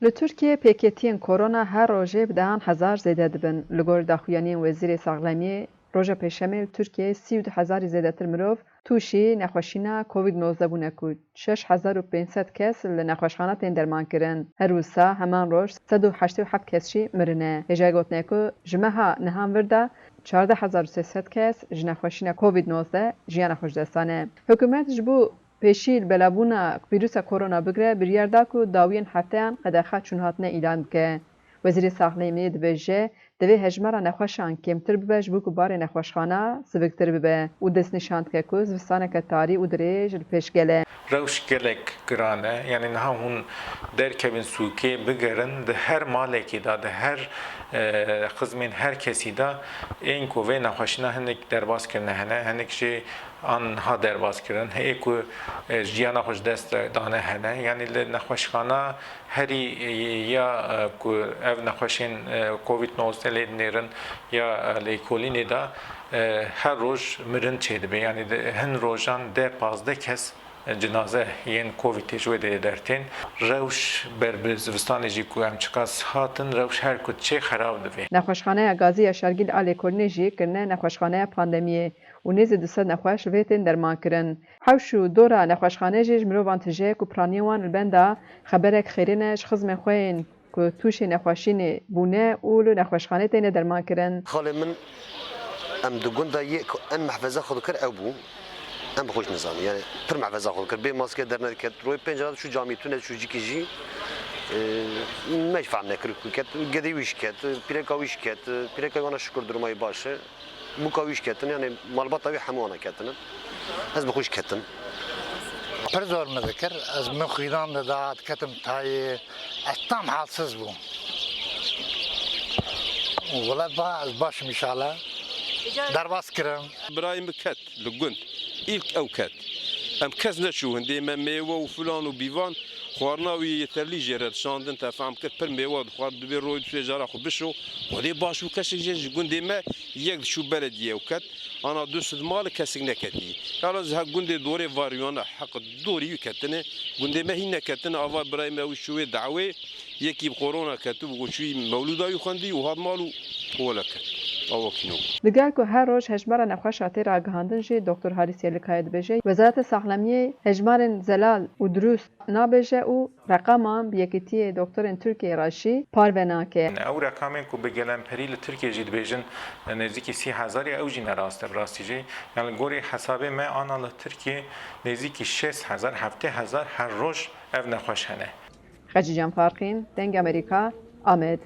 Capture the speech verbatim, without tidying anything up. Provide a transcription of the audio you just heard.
Li Tirkiyê pêketiyên korona her rojê bi dehan hezar zêde dibin. Li gor daxuyaniyên Wezîrê Saxlemiyê, roja Pêşemê li Tirkiyeyê sî û du hezarî zêdetir mirov tûşî nexweşîna Covid nozdeh bûne ku şeş hezar û pênc sed kes li nexweşxana tên dermankirin. Her wisa heman roj sed û heştê û heft kes jî mirine. Hêjayê gotine ku ji meha nihan vir de çardeh hezar û sê sed kes ji nexweşîna Covid nozdeh jiyana xwe ji dest dane. Hikûmet ji bo pêşî li belavbûna vîrusa korona bigire, biryar da ku dawiyên hefteyan qedexa çûnhatine îlan bike. Wezîrê Saxlemiyê dibêje, divê hejmara nexweşan kêmtir bibe ji bo ku barê nexweşxana siviktir bibe û destnîşan dike ku zivistaneke tarî û dirêj li pêş gel e. Rewş gelek giran e. Yanî niha hûn derkevin sûkê bigerin, di her malekê de, di her, e, xizmên her kesî de ên ku vê nexweşîna hinek derbas kirine hene, hinek jî an niha derbas kirin. Hê ku, e, jiyana xwe ji dest dane hene. Yanî li nexweşxana herî, e, ya, e, ku ev nexweşên, e, Covid nozdeh lê dinêrin ya, e, lêkolînê de, e, her roj mirin çêdibe. Yanî di hin rojan deh pazdeh kes, e, cinaze yên Covidê ji wê derê dertên. Rewş ber bi zivistanê jî ku em çiqas hatin, rewş her ku diçê xerab dibe. Nexweşxaneya Gazî ya Şergîl a lêkolînê jî kirine nexweşxaneya pandemiyê û nêzî du sed nexweş li vê tên dermankirin. Hewş û dora nexweşxaneyê jî ji mirovan tije ku piraniyên wan li benda xeberek xêrê ne, ji xizmên xwe yên ku tûşê nexweşînê bûne û li nexweşxanê têne dermankirin. Xalê min, em di gund de yê ku en mehfeze xwe dikir ew bû. Em bi xwe jî nizanin. Yani pir mehfeza xwe dikir. Bê maske dernediket. Royê pênc re çû camî tune çû cîkî jî, e, me jî fehm nekir ku ket. Gedê wî jî ket. Pîreka wî jî ket. Pîreka wana şukur duruma wî baş e. Bûka wî jî ketin. Yani malbata wî hemû wana ketine. Ez bi xwe jî ketim. Pir zor min dikir. Ez min xwînan dida, diketim tayê. Ez tam halsiz bûm. Welat ba, ez baş im inşallah. Derbas kirim. Birayê min ket li gund. Îlk ew ket. Em kes neçû hindê me mêwe û filan û bîvan xwarina wî yeterlî jê re dişandin, te fehm kir, pir mêwe dixwar, divê royê du sê cara xwe bişo. Xwedê baş bû kesek jê ji gundê me yek diçû belediyê ew ket. Ana du sed malê kesek neketî. Yalnız her gundê dorê variyana heq dorî wî ketine. Gundê me hîn neketine, ava birayê me wî çû wê dawê. Yekî bi korona ketibû, got, çûyî mewlûda wî xwendî û hat mal û wele ket. Awakî nabû. Digel ku her roj hejmara nexweşa tê ragihandin jî, Doktor Haris Yelikaya dibêje, Wezareta Saxlemiyê hejmarên zelal û dirûst nabêje û reqaman bi Yekîtiyê Doktorên Tirkiyeyê re jî parve nake. Ew reqamên ku bi gelemperî li Tirkiyê jî dibêjin, nêzîkî sî hezar e, ew jî ne rast e bi rastî jî. Yani li gorî hesabê me ana li Tirkiyê nêzîkî şêst hezar, heftê hezar her roj ev nexweş hene. Xecîcan Farqîn, Dengê Amerîka, Amed.